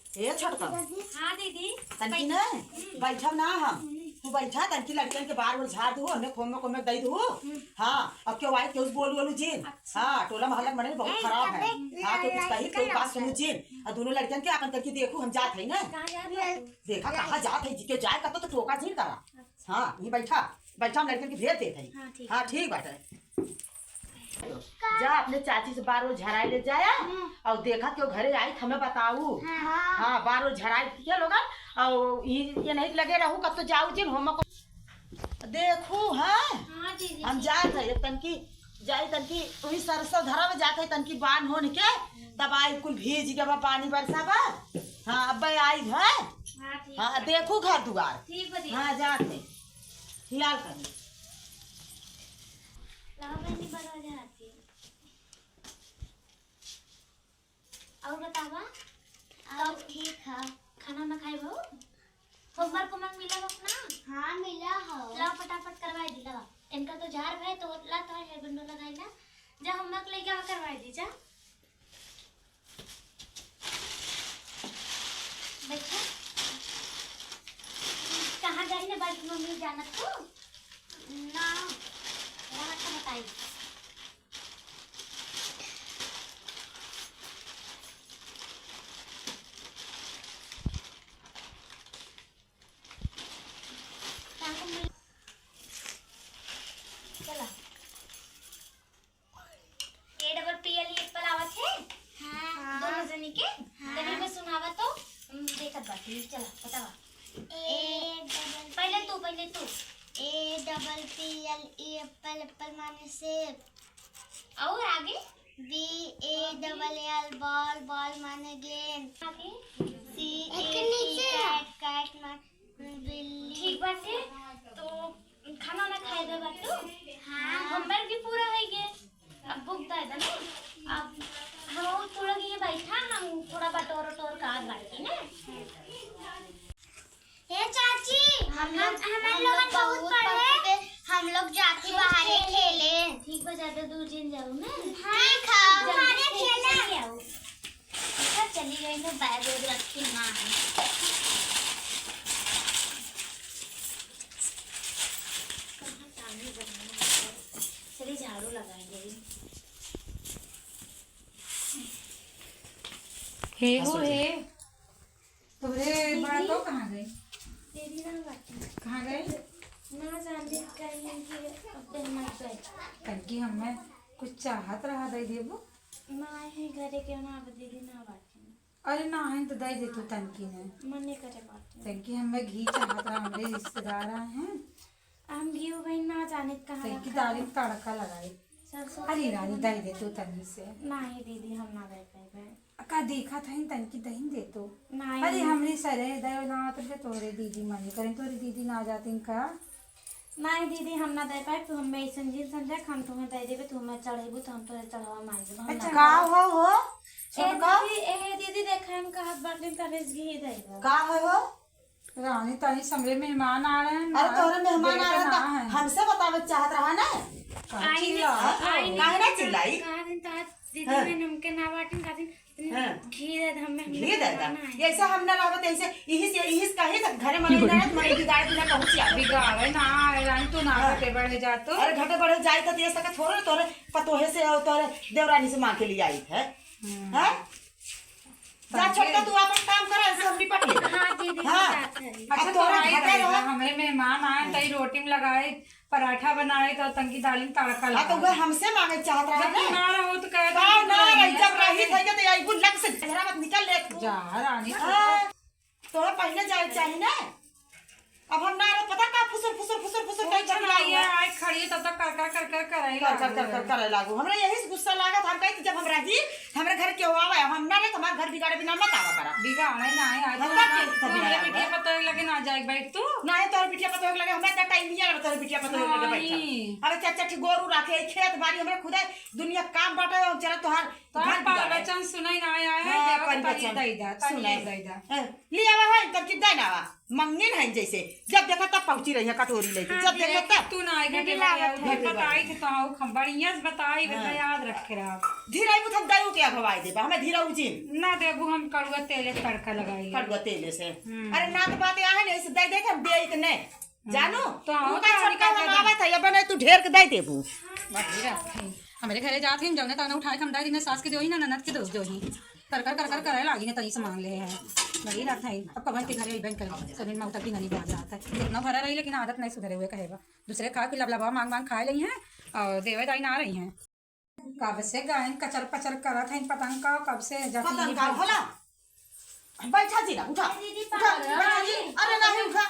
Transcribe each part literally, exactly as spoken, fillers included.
ए छोटका। हाँ दीदी। तनकी ना, हम्म। बैठब ना हम। हम्म। तू बैठा, तनकी लड़कियन के बार ओर झाड़ दू, हमने खोमे कोमे दई दू। हम्म। हाँ, अब केहू आई, केहू से बोलू ओलू जिन। अच्छा। हाँ, टोला मोहल्ला के मनई बहुत खराब है। हाँ, केहू कुछ कही, केहू बात सुनू जिन। और दोनों लड़कियन के आपन करके देखू, हम जात है ना। कहाँ जात है? देखा, कहाँ जात है, जी के जाए कतो तो टोका जिन करा। अच्छा। हाँ, ये बैठा, बैठा, हम लड़कियन के भेज देत है। हाँ, ठीक हाँ, है। ठीक बात है। जा अपने चाची से बार ओर झराई ले जाया। हम्म। और देखा केहू घरे आई त हमें बताऊ। हाँ। हाँ, बार ओर झराई दिया लोगन। और ई, ये नहीं लगे रहू, कब तो जाऊ जिन होमवर्क देखू। हाँ। हाँ दीदी। हम जात है, तनकी जाई, तनकी वही सरसों धरा में जात है, तनकी बान होन के, तब आई कुल भीज गया बा, पानी बरसा बा। हाँ, अब आई है। हाँ, ठीक हाँ, बा। देखू घर दुआर। ठीक बा दीदी। हाँ, जात है। ख्याल करी। लाओ बहनी, बड़ा हो जाती। और बतावा? और ठीक है। खाना ना खाए हो? होमवर्क, होमवर्क मिला हो ना? हाँ, मिला हो। लाओ, फटाफट करवाई दी, लाओ। इनका तो झाड़ है, तो ला, तो हेयर बैंडो लगाई ना। जा, होमवर्क लेके आवा, करवाई दी, जा। बैठा। कहाँ जाई ना बाकी मम्मी, जानत तू? ना। वहाँ का बताई। चला। A double P L E apple आवत है? हाँ। दोनों जनी के? हाँ। तनी में सुनावा तो, हम देखत बाटी। चला, बतावा। A double पहले तू, पहले तू। A double P L E apple, apple माने सेब। और आगे? B A double L ball, ball माने गेंद। आगे? C A T cat, cat माने बिल्ली। ठीक बाटे, तो खाना ना खाए दे बाटू? हाँ। होमवर्क भी पूरा हो गए, अब बुक दे दे ना। अब हम थोड़ा ये बैठा, हम थोड़ा बटोर उटोर का बाटी ना। ए चाची, हम हम लोग, हम, हम हम लोग लोग बहुत बहुत पढ़े, पढ़े। हम लोग जाके बाहरे खेले। ठीक बा, ज्यादा दूर जिन जाओ ना। हाँ, ठीक है। जल्दी बाहरे से खेले। चली आओ। अच्छा, चली गई तो बैग वैग रख के ना आई। कहाँ टांगी बनी है? चलिए, झाड़ू लगाएंगे अभी। हे हो, हे। तोहरे दीदी। बड़को कहाँ गई? दीदी ना बाटी। कहाँ गई? ना जाने कहीं कि अब मर गए। तनकी हमें कुछ चाहत रहा, दे देबू? ना है घरे के, ना अब दीदी ना बाटी। अरे ना है तो दे दे तू तनकी ने। मन नहीं करे बाटी। तनकी हमें घी चाहत रहा, हमरे रिश्तेदार आए हैं। हम घी उबई ना जाने कहाँ तनकी रखा दाली है। में तड़का लगाई। सरसों अरे तेल रानी, में दे दे तू तनी से। नहीं दीदी, हम ना दे पाएबे। का देखा था इन तनकी दहिन दे तो। नहीं। अरे हमरी सरे दे ना तो के तोरे दीदी मनी करें, तोरे दीदी ना जातिन का? नहीं दीदी, हम ना दे पाए, तू हमें ऐसन जिन समझा, हम तुम्हें दे देबे, तू हमें चढ़ेबू तो हम तोरे चढ़ावा मार देबे, हम अच्छा, ना का दे। हो, हो? ए छोटका? दीदी, ए दीदी, देखा हम कहत बाटिन तबे घी दे दो। का हो, हो? रानी, तनी समरे मेहमान आ रहे हैं अरे, ना, तोहरे मेहमान आ रहे हैं, ना तो है। हमसे बतावे चाहत रहा ना। का आई चिल्ला? नहीं, आई नहीं। काहे ना चिल्लाई? कहा दिन तो आज दीदी हाँ। ने हमके ना बाटिन, कहा दिन हाँ। घी दे दे, हमें, हमें घी दे दे। खाना है। ऐसे हम ना रहबे, ऐसे इही से, इही से कही तो घरे मने ना, मने बिगाड़ बिना पहुंच आ। बिगाड़े ना आए, रानी, तू ना हाँ। घटे बढ़े जा तो। अरे, घटे बढ़े जाई तो ये सके थोड़े तोरे पतोहे से और तोरे देवरानी से मांग के लिए आई है। हम्म। हाँ? जा छोटका, तू आपन काम करा, ऐसे हम निपट लेबे। हाँ, दीदी, हाँ। जात है। अच्छा, अब तो तोरा आई घरे रही रहो। ना, हमरे मेहमान आए, तई रोटी में लगाए, पराठा बनाए, तो तनकी दालिन तड़का हाँ, तो लगा। वह हमसे मांगे चाहत रहा जब तू ना। ना रहो, तो कहे का तो ना रही, जब रही थे, तो आई गुल्लक से झगड़ा मत निकल ले तू। जा, रानी, हाँ, तोरा पहले जाए चाहिए ना। अब हम ना रहो, पता का फुसुर, फुसुर, फुसुर, फुसुर, कहीं कुछ चल ना रहा ये हुआ। आए खड़ी तब तक कर, कर, कर, कर, करे कर, कर, लागू। कर, कर, कर, करे लागू। हमरा यही से गुस्सा लागत, हम कही कि जब हम रही, हमरे घर केहू आवे, हम ना रहे, तो हमार घर बिगाड़े बिना मत आवा करा। बिगाड़े ना आए, आज हम तो का ना, के तू हमरे बिगाड़े बिटिया आवे? पतोह लगे ना जाए, बैठ तू। ना है, तोहरे बिटिया पतोह लगे, हमरा इतना टाइम नहीं है, तोहरे बिटिया पतोह लगे बैठा। नहीं। अरे चार चार ठे गोरू रखे, खेत बाड़ी, हमरे खुदे दुनिया काम बाटे, हम चला तोहार तो घर आप बिगाड़े। प्रवचन सुनाई ना आया है, हाँ, देवा के ताली प्रवचन दई दा, ताली सुनाई। दई दा। हाँ, ले आवा है, तब कितना ना आवा। मंगिन है जैसे, जब देखा तब पहुंची रही है कटोरी लेके, हाँ, जब देखा तब। तू ना आई घटे भाई, लागत है। बताई थे तो आओ, हम बढ़िया से बताई, हाँ। बता याद रखे रहा। धीरे उठक दायु के अगवाई देबा, हमें धीरे उजिन। ना देबू, हम कड़ुआ तेले तड़का लगाई। कड़ुआ तेले से। हम्म। अरे ना तो बात यहाँ है, इसे दे दे के हम दे के नहीं। हम्म। जानू, तो आओ, उनका तो छोटका उनका हम दे दे। आवत है, ये बने तू ढेर के दे देबू। बढ़िया। हमरे घरे जात ही, जौने तौने उठाए के हम दे दी, ना सास के जो ही, ना ननद के दो जो ही। कर कर कर कर करे लागी है, तनी से मांग ले है। बड़ी रात है, अब कवन के घरे अइबे करे, सभी में उतर की नहीं बात जात है। जितना भरा रही, लेकिन आदत नहीं सुधरे हुए कहे बा। दूसरे खा के लबलबा मांग मांग खाए लई हैं और देवे दाई ना रही हैं। कब से गायन कचर पचर करत हैं पतंग का, कब से जाती पतंग है का भाई। होला? बैठा जी ना, उठा। अरे दीदी, उठा, पानी बैठा जी। अरे नहीं, उठा।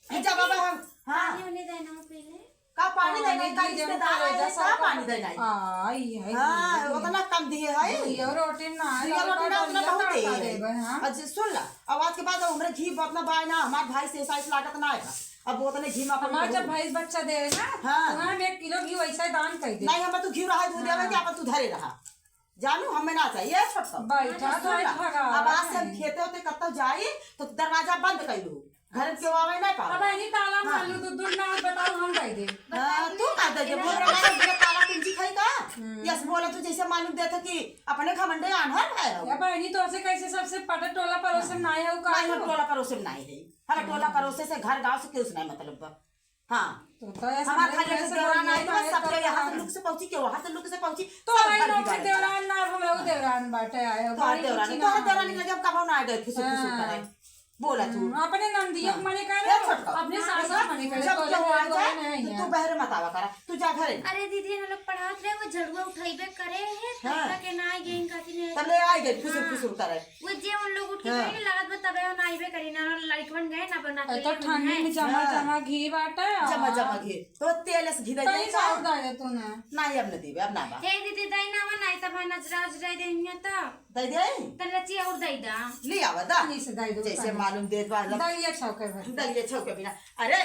ए, जा बाबा, दीदी, हम, हाँ। पानी उन्हें देना हो पहले। का पानी देना है? का पानी देना है? का रिश्तेदार आए हैं, का पानी देना है? आई है, हाँ, दीदी। उतना कम दिए है। दियो रोटी ना है, दियो रोटी ना, उतना बहुत है। देबे, हाँ। अच्छा, सुन ला, अब आज के बाद हमरे घी उतना बाय ना, हमार भाई से ऐसा लागत ना है। अब वो उतने घी में अपन हमार जब भैंस बच्चा दे ना, हाँ। तो हम एक किलो घी वैसा ही दान कर दे। नहीं, हम तो घी रहा, दूध देवे हाँ। कि अपन तू धरे रहा। जानू, हमें ना चाहिए छोटका। बैठा अरे, तो सुन ला, भगा अब आज से हम रहे हैं। खेते होते कत्तो जाई, तो दरवाजा बंद कर लू। घर के आवे ना पावे। अब यही ताला हाँ। मार लू, तो दूर ना बताओ, हम दे दे। हाँ, तू का दे दे, बोल रहा है, बिना ताला कुंजी खाई का? हम्म। यस, बोला तू जैसे मालूम देता कि अपने घमंडे आन्हर है हो। या बहनी, तो ऐसे कैसे सबसे पटे टोला परोसे में ना है, वो का नहीं, हम हो? टोला परोसे में नहीं है। हमें टोला परोसे से, घर गांव से केहू से नहीं मतलब बा। हाँ। तो, तो ऐसे हमार नहीं, खाली ऐसे देवरान बोलिए, आई तो बस ऐसे सबके बोलिए। यहाँ से लुक से पहुंची, के वहाँ से लुक से पहुंची, तो सब आई घर लोग से बिगाड़े देवरान ना, हम लोग देवरान बाटे आए हो, तोहर बड़ी देवरानी, नीची तोहर ना देवरानी आई। लगे हम कबो ना आए गए, फुसुर फुसुर हाँ। करे। बोला तू। हम्म, अपने नंदिया हाँ। मने करे, ए छोटका, अपने सासा मने करे, जब तोरे केहू आ बगल जाए, नहीं तो है। तू बहरे मत आवा करा, तू जा घरे। अरे दीदी, हम लोग पढ़ात रहे, वो झड़ुआ उठाइबे करे है, हाँ। तब तक के ना आई गई, कहती नहीं। तब ले आई गई, फुसुर हाँ। फुसुर करे। वो जे उन लोग उठ के हाँ। गए, लागत बा तबे ना आइबे करी ना, लड़कवन गए ना बना अरे के तो ठंडी में जमा हाँ। जमा घी बाटे, जमा आ। जमा घी। तो तेल से घी दे कहीं दे से का? और डाले तू ना। नहीं, अब न देबे, अब ना बा। हे दीदी, दही ना बा, नहीं तब नजरा उजरा दे हियां तो। दे दे? तन रची और दे दा। ले आवा दा। ये से दे दो जैसे तनी। मालूम देत बा, दा ये छौके भर। दा ये छौके बिना। अरे,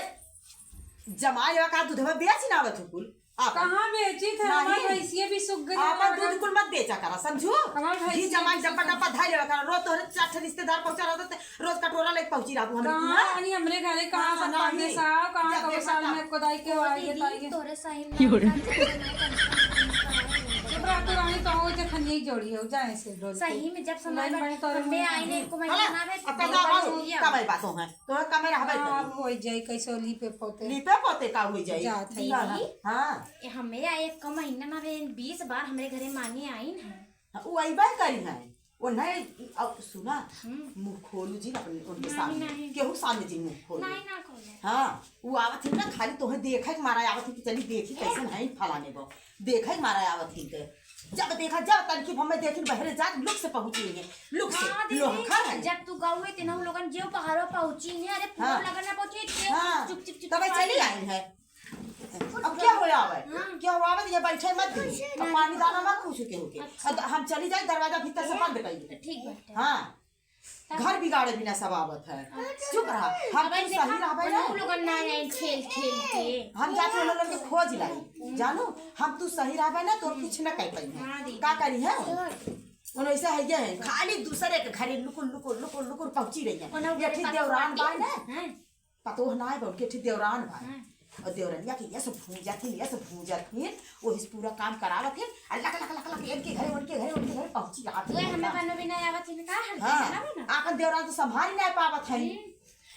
जमाई का दूधवा बेच ना आवत हो कुल। आपन। कहाँ बेची थे? हमार नहीं। भैंसिया भी सूख गई, आपन हमार दूध घर कुल मत बेचा करा, समझू? हमार घी भैंसिया जमाई भी डब्बा सूख डब्बा धइ लेवा करा। रोज तोहरे चार ठे रिश्तेदार पहुँचा रहत, रोज कटोरा लेके पहुँची रहबू हमरे कहाँ? यहाँ। अरे हमरे घरे कहाँ हाँ, सब नहीं। परदेस आओ, कहाँ जब कबो देखा साल तब। में कोदाई के ओ आई दीदी, बताइए। तोरे सही में की हो रही? चुप रह तू रानी, तो हो जखन यही जोड़ी हो, जाए से डोल के। सही में जब समय लाइन पर बने तोरे हमें मुँह आईने में। को महीना हला, ना बे, अब तो दो ना बार हो, हुई है। कमाई बातों है। तो कमे रहबे हाँ, करी। अब होइ जाई कैसो लीपे पोते। लीपे पोते का होइ जाई? जात है। दीदी, हाँ। ए, हमें या एक महीना ना बे, बीस बार हमरे घरे मांगे आइन है। हाँ, उ अइबे करी है। ओ नहीं, अब सुना, हम्म। मुँह खोलू जी अपने, उनके नहीं, सामने। नहीं। केहू सामने जी मुँह खोलू। नहीं, ना खोलो। हाँ, उ आवत है ना, खाली तोहे देखे के मारा आवत है कि चली देखी कैसन है फलाने बो। देखे के मारा आवत है के। जब देखा, जब तनकी भर में देखी, बहरे जात, लुक से पहुँची है, लुक से, हाँ, दीदी, लोहखा है। जब तू गऊ है, तेनहु लोगन जेव पहाड़ों पहुँची है, अरे, पूरा हाँ। लगन ना पहुँची, जेव हाँ, चुप, चुप, चुप, तबे चुप चली आई। आई है। अब क्या होया आवे? हाँ। क्या होया आवे? ये बैठे मत दी। अब पानी दाना मत पूछू केहू के। अच्छा। अब हम चली जाई, दरवाजा भीतर से बंद कर दे। ठीक बाटे। हाँ। तब घर बिगाड़े बिना सब आवत है। अच्छा। चुप रहा। हम अब तू ऐसे सही रहबे ना। उन लोगन ना आए खेल खेल के। हम जाके उन लोगन के खोज लाई। जानू, हम तू सही रहबे ना, तो कुछ न कह पाई। हाँ, दीदी। का करी है? उन ऐसे है ये है। खाली दूसरे के घरे लुकुर, लुकुर, लुकुर, लुकुर पहुँची रही है। उन्हें ये ठीक देवरान बाटी? बाय ना। हाँ। पतोह ना आए, उनके ठीक देवरान बाय। हाँ। और देवरनिया के ये सब भूंजत ही, ये सब भूंजत ही, वो इस पूरा काम करावत ही, और लक, लक, लक, लक, इनके घरे, उनके घरे, उनके घरे पहुंची रहत ही। हमें बनो भी ना आवत ही, का हर हाँ, ना बनो? आपन देवरान तो संभाल ही ना पावत है। हम्म।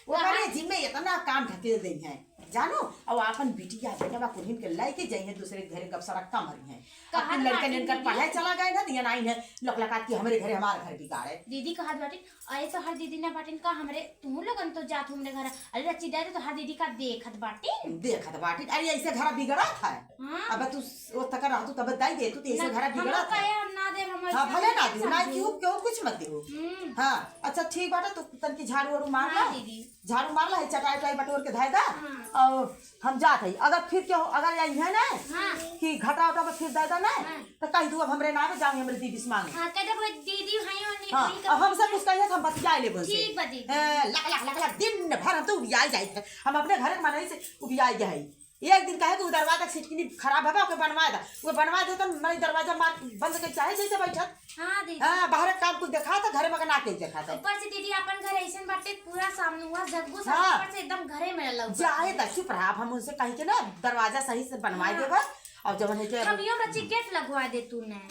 वो हमारे जिम्मे इतना काम ढकेल दे हैं, जानो? और आपन बिटिया बेटवा कुल्हिन के लेके जाइए दूसरे के घरे गपसरक्का मरी हैं। कहा अपने तो लड़के बाटी इनकर दीदी। पढ़ाई चला गए ना, दिया नहीं है, लकलकात की हमरे घरे, हमारे घर बिगाड़े। दीदी कहा बाटी, अरे तोहार दीदी ना बाटिन का हमरे, तू लोगन तो जात हमरे घर। अरे रची दे तो तोहार दीदी का देखत बाटिन। देखत बाटिन। अरे ऐसे घर बिगड़त है। हाँ। अब तू स-, ओ तक रहतू तब दाई दे तू, तो ऐसे ना, घर हम बिगड़त है। कहे हम ना देब, हम हाँ, ऐसे भले ना नहीं दे, ना समझू। क्यों, क्यों कुछ मत दे। हम्म। हाँ, अच्छा ठीक बाटे, तो तनकी झाड़ू वाड़ू मार हाँ, ला। दीदी। झाड़ू मार ला, चटाई उटाई बटोर के धाय दा। हाँ। और हम जात हई। अगर फिर केहू, अगर यही है ना हाँ। कि घटा उटा पे फिर दे दे ना, हाँ। तो कह दू अब हमरे नावे जाओ, हमरे दीदी से मांगे। हाँ, कह दे वो दीदी भाई और नहीं, हाँ, नहीं अब हमसे करूँगी। कुछ कहिए तो हम बतिया लेबो उनसे। ठीक बा दीदी। ए, लक, लक, लक, लक, दिन भर हम तो उबियाई जाइत है। हम अपने घर के मनई से उबियाई गए हई। एक दिन कहे कि उ दरवाजा सिटकिनी खराब हवे, ओके बनवा दा। वो बनवा दे तो मैं दरवाजा मार बंद के चाहे जैसे बैठत। हाँ दीदी। हाँ, बाहर काम कुछ देखा था, घरे में ना के देखा था। ऊपर से दीदी अपन घर ऐसन बाटे, पूरा सामने हुआ जगबू सब हाँ। ऊपर से एकदम घरे में लग जाए दा, चुप रहा। अब हम उनसे कहीं के ना दरवाजा सही से बनवा हाँ। देबे। और जब है के हम यो बच्ची गेट लगवा दे तू ने।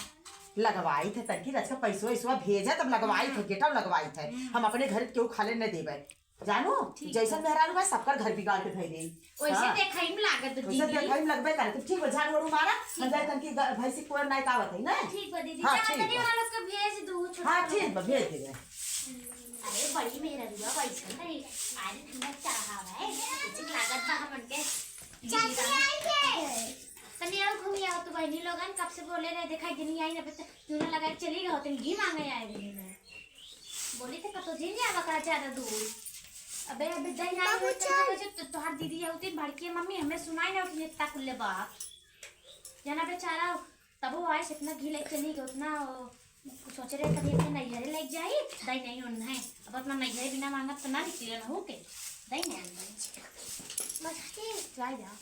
लगवाई थे तनकी रच का पैसो ऐसो भेजा तब लगवाई थे, हाँ। गेटवा लगवाई थे। हम्म। हम अपने घर केहू खाले न देबे। जानू, ठीक जैसन बा। मेहरारू बा, सबकर घर बिगाड़ के धइ देई। वैसे हाँ। देखई में लागत बा वैसे दीदी। देखई में लगबे करे। तो ठीक बा, झाड़ू वाड़ू मारा, हम ठीक जाए बा। तनकी ग-, भैंसी कोर नाई का आवत है ना? ठीक बा दीदी, हाँ, चाहे ठीक तनी बा। वाला के भेज दू, छोटा हाँ, छोटा ठीक बा, भेज। भेज देबे। अरे, बड़ी मेहरारू बा, वैसे नहीं। आज ठंडा चाह हवा है, कुछ लागत बा हमन के। चाची आई है। तनी और घूमी आओ तो बहनी लोगन, कब से बोले रहे, देखा दिन आई ना, बच्चा चूना लगा के चली गई, तुम घी मांगे आए रहे हैं। बोली तो कतो जिन जावा का ज्यादा दूर। अबे, अबे दही ना बाबू, आवे तो चल। तो, तो तोहार दीदी आउती बड़की मम्मी, हमें सुनाई ना उठिए तक ले बाप। जना बेचारा, तब वो आए से इतना घी लेके चली गई, उतना वो सोच रहे कभी अपने नैहरे लेके जाई, दही नहीं होना है। अब अपना नैहरे बिना मांगत तो ना निकले ना हो के। दही नहीं होना है। बस, ठीक, जा, जा।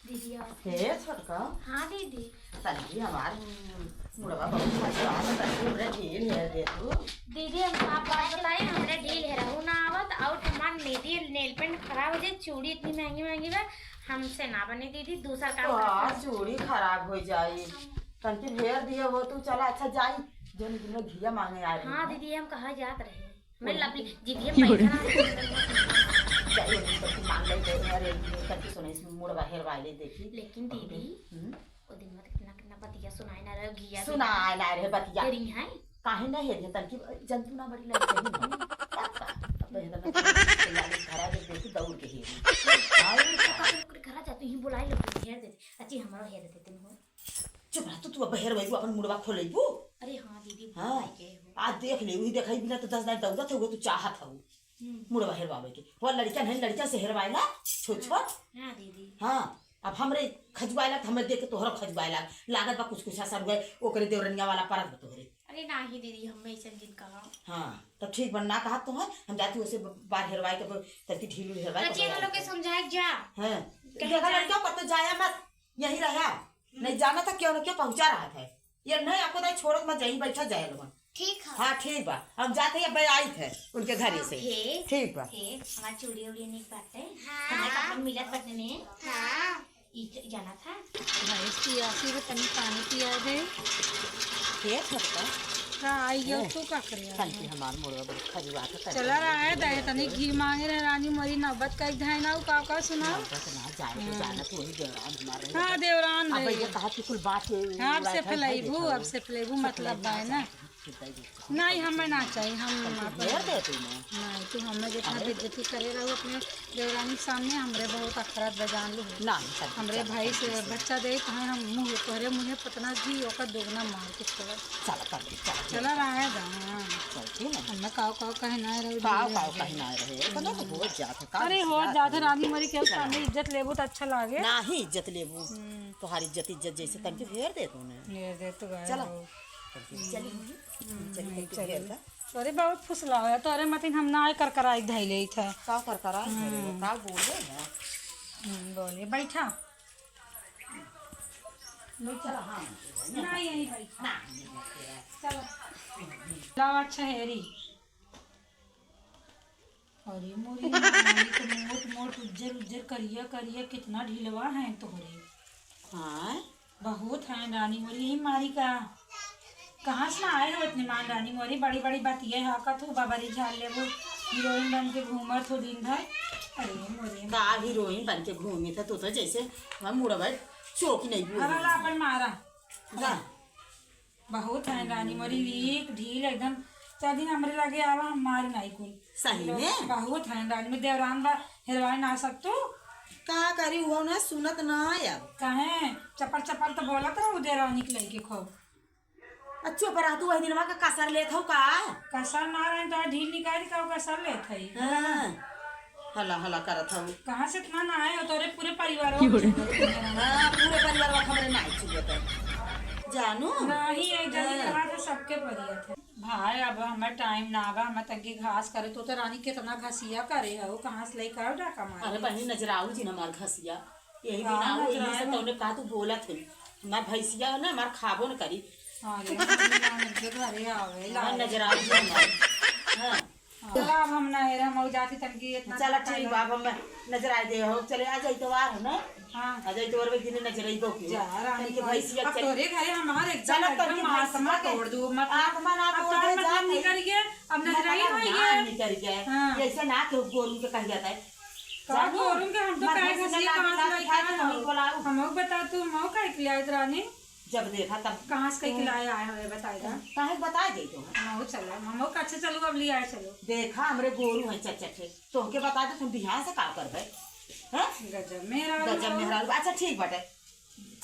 दीदी, और हे छोटका। हाँ दीदी। तनकी हमार मुड़वा बहुत खजुआत है, तनकी हमरे ढील हेर दे तू। दीदी, हम आप बात बताई, हमरे ढील हेरहू ना आवत, और हमार नेल, नेल पेंट खराब हो जाए, चूड़ी इतनी महंगी महंगी बा, हमसे ना बने दीदी, दूसर काम तो करते हैं। चूड़ी खराब हो जाई, तनकी हेर दिए हो तू, चला अच्छा जाई, जौन दिन में घिया मांगे आ रही हाँ है। दीदी, हम कहा जात रहे। मैं लवली, दीदी, हम की हो रही? पैसा ना जाइए, नहीं तो मांग ले, तो अरे, ये करके सुने, इसमें मुड़वा हेरवा ले, देखी। लेकिन दीदी, हम्म। वो दिन में तो कितना, कितना बतिया सुनाए ना रहे, घिया सुनाए ना रहे बतिया। हेरी हैं? काहे ना हेरी, तनकी जंतु ना बड़ी लग गई। तब का? अब तो हेरना, घरा के देखी, दौड़ के हेरी। हाँ, ये तो काहे ओकरे घरा जाती ही, बुलाई लो, हेर देती। अच्छी, हमारा हेर देती हो। चुप रह तू, तू अब हेरवैबू, अपन मुड़वा खोलैबू। अरे हाँ दीदी, हाँ। भुलाइ गए हो। आज देख ले, वही देखाई बिना तो दस दाई दौड़त हो, तू चाहत हो। हम्म। मुड़वा हेरवावे के। वो लड़कियन है, लड़कियन से हेरवाएला, छोट छोट। हाँ दीदी। हाँ, अब हमरे खजुआएला तो हमें देख के तोहरा खजुआएला। लागत बा कुछ कुछ असर हुए, ओकरे देवरनिया वाला परत बा तोहरे। अरे नाही दीदी, हमें ऐसन जिन कहा। हाँ, तब ठीक बा, ना कहा तो है, हम जाती ओसे ब-, बार हेरवाए के ब-, तब की ढील उल हेरवाए के बच्चे बजाए लोग के के। समझाए जा। हाँ, कहे देखा जा। लड़कियों पर तो जाया मत, यही रहा। नहीं जाना था क्यों ना क्यों पहुंचा रहा था। ये नहीं आपको दाई छोड़त मत जाई, बैठा जाए लोगन। ठीक है। हाँ, ठीक बा। हम जाते हैं, अब आई थे उनके घरे से। हे, ठीक बा। हे, हमार चूड़ी उड़ी निक बाटे। हाँ। हमारे कपड़ा मिलत बाटे ने। हाँ। ई ज-, जाना था। भैंस पियासी है, तनी पानी पिया दे। हे छोटका। का आई गयो, हे। तू का करे आ तनकी रहा? हमार मुड़वा बड़ी खजुआ था, तनकी चला रहा है, हमार दे, मुड़वा तनी दे। घी मांगे रहे, रानी मोरी नौबत का एक धाय ना, का, का सुना? नौबत ना, जाए तो हम्म। जाना, तू ही देवरान हमारे हाँ, देवरान अब रहे। ये कहा कि कुल बात ये हाँ, अब उड़ाए से खाए फैलाइबू, खाए अब से फैलाइबू, से मतलब फैलाइबू, बाय ना। हाँ, नहीं, हमें ना चाहिए, हम अपन अपन ढेर दे तू ना। नहीं, तू हमें जितना अरे। बेइज्जती करे रहो अपने देवरानी के सामने, हमरे बहुत अखरत बजान लो। ना, नहीं, सब हमरे सब भाई सब से सब। बच्चा दे, कहे हम मुँह तोहरे मुँहे पतना घी, ओकर दोगुना मार के छोड़ा। चला कर दे, चला दे। चला रहा है, हाँ। चलती है। हमें काव काव कहे ना रहे, काव काव कहे ना रहे, इतना तो हो जात है, का अरे, हो जात है, रानी मरी के सामने इज्जत लेबू तो अच्छा लागे। ना ही इज्जत लेबू। हम्म। तोहार इज्जत, इज्जत जैसे तनकी हेर दे तू ना। हेर दे तू गए चला। हो। चली, हम्म, चली, हम्म, चली, चली। अरे, बहुत फुसला होया, तोरे मतिन हम ना आए कर कराई धई लेई था। का कर कराई धई लेई? हम्म। का बोले है? हम्म, बोले, बैठा। नहीं, चला, हाँ। ना, यहीं बैठा। ना, नहीं, नहीं, चला। चलो। लाओ, अच्छा, हेरी। अरे मोरी माई, तो मोट मोट उज्जर उज्जर करिया करिया कितना ढिलवा है तोहरे। हाँ। बहुत है रानी मोरी, यही मारी का। कहाँ से ना आए हो इतने मान रानी मोरी, बड़ी बड़ी बात ये हाकत हो, बबरी झाड़ लेबो, हीरोइन बन के घूमत हो दिन भर। अरे मोरी। का हीरोइन बन के घूमी था तू तो, जैसे हम मुड़वा चौकी नहीं घूमी। हमारा अपन मारा। जा। बहुत है रानी मोरी, वीक, ढील एकदम। चार दिन हमरे लगे आवा, हम मार नाई कुल। सही में? बहुत है रानी में, देवरान बा, हेरवाए ना सकतू। का करी, उहो ना सुनत ना है अब। काहे? चपड़ चपड़ तो बोलत रहू देवरानी के लइके खूब। अच्छा, पर तू वही दिनवा का कसर लेत हऊ का? कसर ना रहे तो ढील निकाल का कसर लेत हई। हाँ। हला हला करत हऊ। कहाँ से इतना ना आए हो तोरे पूरे परिवार की हो रही? हाँ, पूरे परिवार वा हमरे ना चुके थे। जानू? नहीं, एक जनी हाँ। के हाथ सबके परियत है। भाई, अब हमें टाइम ना बा, हमें तंगी घास करे, तो, तो रानी कितना घसिया करे है, वो कहाँ से लेके आओ डाका मार अरे के? बहनी, नजराऊ जी हमार घसिया। यही दिन हाँ, आओ, यही से तौने कहा तू बोलत है। हमार भैंसिया है ना, हमार खाबो न करी। हाँ, रे, हम लोग के घरे आवे, हाँ, लावे। नजर आ गई हमार। हाँ। हाँ। चलो, अब हम ना, हम जाती तनकी इतना चलो, ठीक बा, अब हम नजर आए दे हो। चले, आज इतवार है ना? हाँ। आज इतवार में दिन नजर आई दो क्यों? जा, रानी तनकी माई, भैंसिया अब चल- तोरे घरे हमार एकदम, चलो, एकदम तनकी आत्मा भैंसिया के तोड़ दू, मतलब, आत्मा ना अब तोड़ तोड़ दे, मतलब जा निकल भाई। गया, अब नजर आई मतलब होई ना गया। निकल गया। हाँ। ऐसे ना केहू गोरू के कह जाता है। का जानू, गोरू के हम तो मर काहे भैंस घसीट में लात कहाँ से लात लेके खाए आए तो हो? नहीं बोलाऊ। हमहू बता तू, हमहू काहे के ले आए रानी? जब देखा तब कहाँ से कहीं हम्म। लाए आए हो, ये बताए दा। काहे बताए दे तो? हमहू चलो, हमहू का अच्छा चलो, अब ले आए चलो। देखा, हमरे गोरू है चट चट है। तोहके बता दे, तुम बिहान से का करबे? हैं? गजब मेहरारू गजब हो। मेहरारू। अच्छा, ठीक बाटे।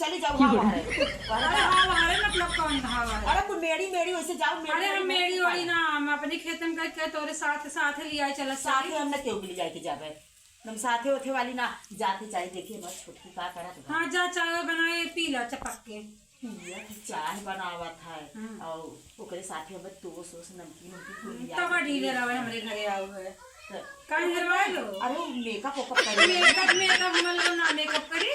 चली जाओ, हाँ, बाहर है। अरे, हाँ, बाहर है, मतलब, कौन हाँ, बाहर है? अरे, कोई मेड़ी, मेड़ी वैसे जाओ, मेड़ी, अरे, हम मेड़ी, मेड़ी मेड़ी ना, हम अपने खेत में गए, गए, तोरे साथ, साथ ले आए, चला, साथ साथ। ही हमने क्यों भी ले जाए के जाबे? हम साथे होथे वाली ना, जाते जाए, देखिए, हमार छोटकी का करत बा। हाँ, जा, चाय बनाए, पी ला, चपक के। पिया की चाय बनावत है, हम्म। और ओकरे साथे हमें टोस ओस, नमकीन उमकीन कुल हम्म, लिया तब के ढीले दिए रहे, हैं। हमरे घरे आओ है। तो काहे हरवाए लो? अरे, वो makeup वेकअप करी। Makeup, makeup हम लोग ना makeup करी।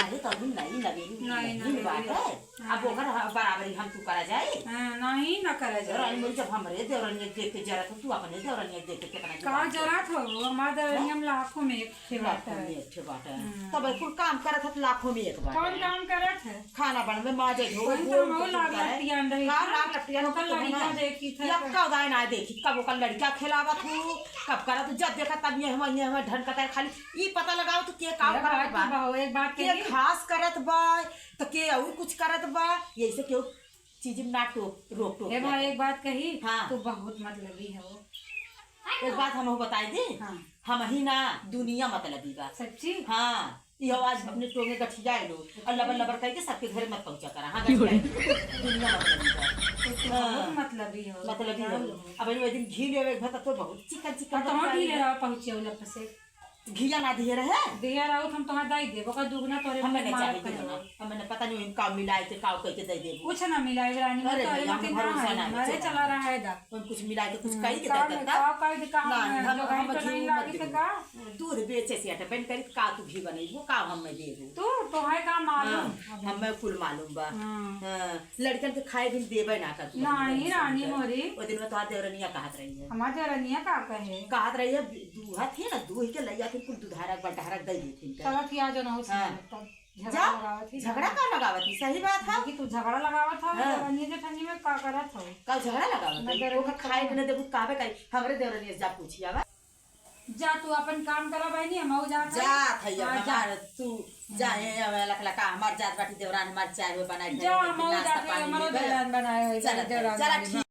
अरे, तो अभी नई नवेली नहीं, दुल्हन नहीं, बात नहीं। है। हाँ। अब ओकर ह-, बराबरी हम तू करा जाए? हाँ, नहीं, ना करा जाए। रानी मोरी, जब हमरे देवरनिया के देख के जरत हो, तू अपने देवरनिया के देख के कितना का जरत हो? जरत हो? हमार देवरनिया हैं? में लाखों में एक ठे लाखों बाटे। में एक ठे बाटे। हम्म। तब कुल काम करत है, लाखों में एक बाटे। कौन काम करत है? खाना बनवे, माजे धोवे, वही तो गोरू हमहू के लाग कुत्ता है। लपटियान रही का थी। लाग लपटियान ओकर तो लड़िका ना। देखी थे यक्का तो। उदाय ना देखी, कब ओकर लड़िका खिलावत हूँ, कब करत हूँ, जब देखा तब ये हमें, ये हमें ढन कतर खाली ई पता लगाओ तो के का ये करत बात बा, तो बा, एक बात के कही। खास करत बा, तो के अउर कुछ करत बा, यही से केहू चीज में ना टोक, रोक टोक ए भाई, देता। एक बात कही, हाँ। तू बहुत मतलबी हो। एक बात हमहू बताई दी, हाँ। हमही ना, दुनिया मतलबी बा। सच्ची? हाँ। इहो आज अपने टोंगे गठियाए लो और लबर लबर करके सबके घरे मत पहुंचा करा। हाँ, गठियाए लो। दुनिया मतलबी बा। तो तू हाँ। बहुत मतलबी हो, मतलबी हो। जान लो। अब वही दिन घी लेवे एक भर तो बहुत चिकन चिकन और तोहर बन घी ले जाए। रहा पहुंचे वाला पसे। घिया ना दिए रहे? दिया रहो, हम तोहर दाई देबो का दुगना तोरे हमें नहीं मार चाहिए करो। दुगना। हमें ना पता नहीं इनका मिलाए के काव करके दे देबो। कुछ ना मिलाए रानी, अरे तोरे भैया, मते हम ना भरोसा है, ना हमारे चला। चला रहा है दा। हम कुछ मिला के कुछ हम्म, कही के का देता में, था? का, का, का ना, हम, हम, जो हम गाय तो घी नहीं मत लागी तो देबो। का? दूध बेचे से अटे बन करी, का तू घी बनइबो, का हम में देबो? तू, तोहे का मालूम? हाँ, अबे। हमें कुल मालूम बा। हाँ। हाँ, लड़कन के खाए भी देबे ना कर तू, नहीं, रानी मोरी। वो दिन में तोहार देवरनिया कहत रही है। हमार देवरनिया का कहे? कहत रही है, दूहा थी ना, दूह के लइया थी, कुल दुधारक बटहरक दे देती। चलो, किया जो ना हो, हाँ। तब। झगड़ा जा, लगावत ही झगड़ा ना। का लगावत ही? सही बात है। देखी, तू झगड़ा लगावत हो, हाँ। देवरनिया जेठनिया में का करत हो? का झगड़ा लगावत है? देवरनिया ओकर खाए के न देबू, काबे करी? हमरे देवरनिया से जा पूछी, आवा। जा, तू अपन काम करा बहनी, हम जात है। जात है, हाँ, जा। हमार तू जा, हम्म। ये, ये लखलखा, हमार जात बाटी देवरान, हमार चाय वो बनाई जा, खाई, हम नाश्ता जात है, पानी हमारो लेबे। देवरान बनाए है, चला, देवरान चला, बनाए। ठीक।